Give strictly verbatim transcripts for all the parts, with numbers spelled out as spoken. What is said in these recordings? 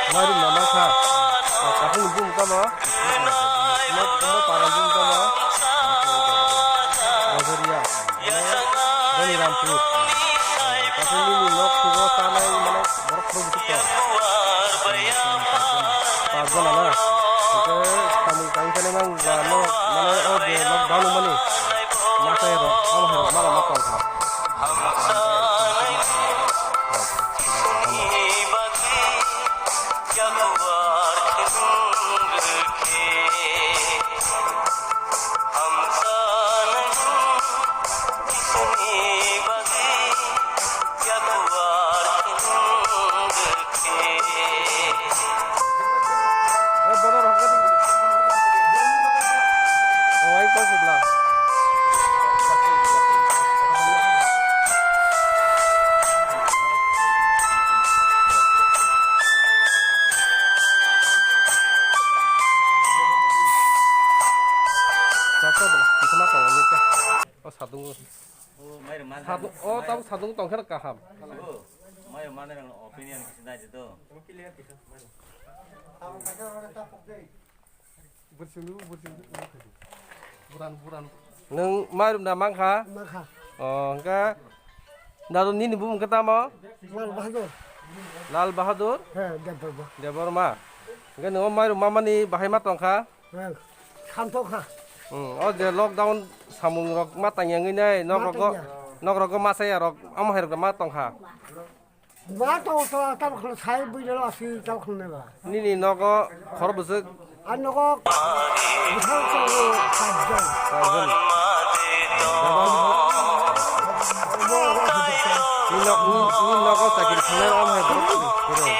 Mairum nama kha. Kaphung bum kama. Mo, mo para bum kama. Bazaria. Doni Rampur. Kaphung ni nok tugo tanai mane borok khoro butuk to. Pajana na. Oke, kamu kang kene mang gano mane o je lockdown mani. Masa ya ro, ama hero mala ma kong kha. O sadung. O, mai rok ma. Sadung, o, tabuk sadung tong khe kaham. O, mai rok ma nai rok opinion kisa nai de do. Nwng mairum da mangkha? Mangkha. O, hwnkhe naro nini bumung khe tamo? Lal Bahadur. Lal Bahadur? He, Debbarma. Debbarma. Hwnkhe nwng o mairum mamani bahai ma tongkha? He, khamtokha. Hmm, o je lockdown samung rok ma tangya wngwi nai, nok rogo, nok rogo ma saya rok, omo hai rok ma tongkha? Ma tong to, tam khna sai bui lo asi tam khna ba. Nini nogo khoro bwswk? A nogo bwswk tongo sajjon. Sajjon. Ni nok, ni, ni nogo chakri khanai rok hai borok kwrwi.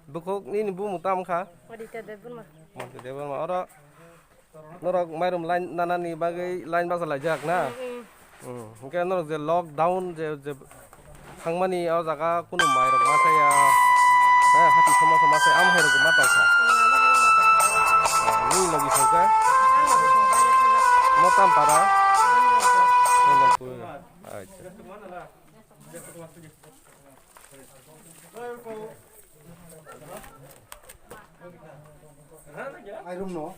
Bukhuk nini bumung tamo kha? Aditya Debbarma. Aditya Debbarma. Oro norok mairum line nanani bagwi line bachalaijak na? Mm, mm. Hmm, hwnkhe norok je lockdown je, je thangmani o jaga kunu mairok ma chaya, eh, hati somo somo se am hairok ma tongkha. Hmm, amo hairok ma tongkha. Ah, nini logi songkhe? Ang logi songkhe, ang logi songkhe. Mo tam para? Ang logi songkhe. Ang logi songkhe. Acha. Mairum no.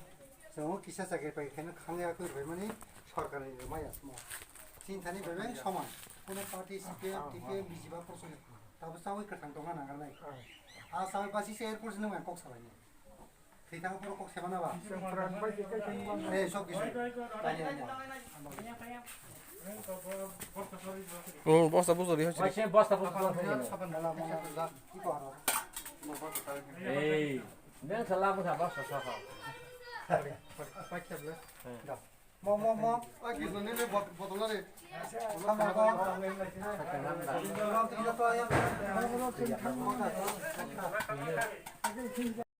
Chwng kisa chakri pai khaino khangya kwi rwbaimani sorkarni rwmai asmo. Chini thani bai bai soman. Kuno party C P M, T P M, B J P, Congress tabo chawi kwthang tongna nangarnai. A chawi basi se airport se nang kok salaini. Thwi thang poro kok semana ba. Eh, sok kisu. Tani nang. Hmm, bosta bujor di hoichini. Waise bosta bujor di hoichini. Ei, neng sala bwsa bosta saka. Mo, mo, mo. Ai, kisa nini bot-, botol ari. Sama ko.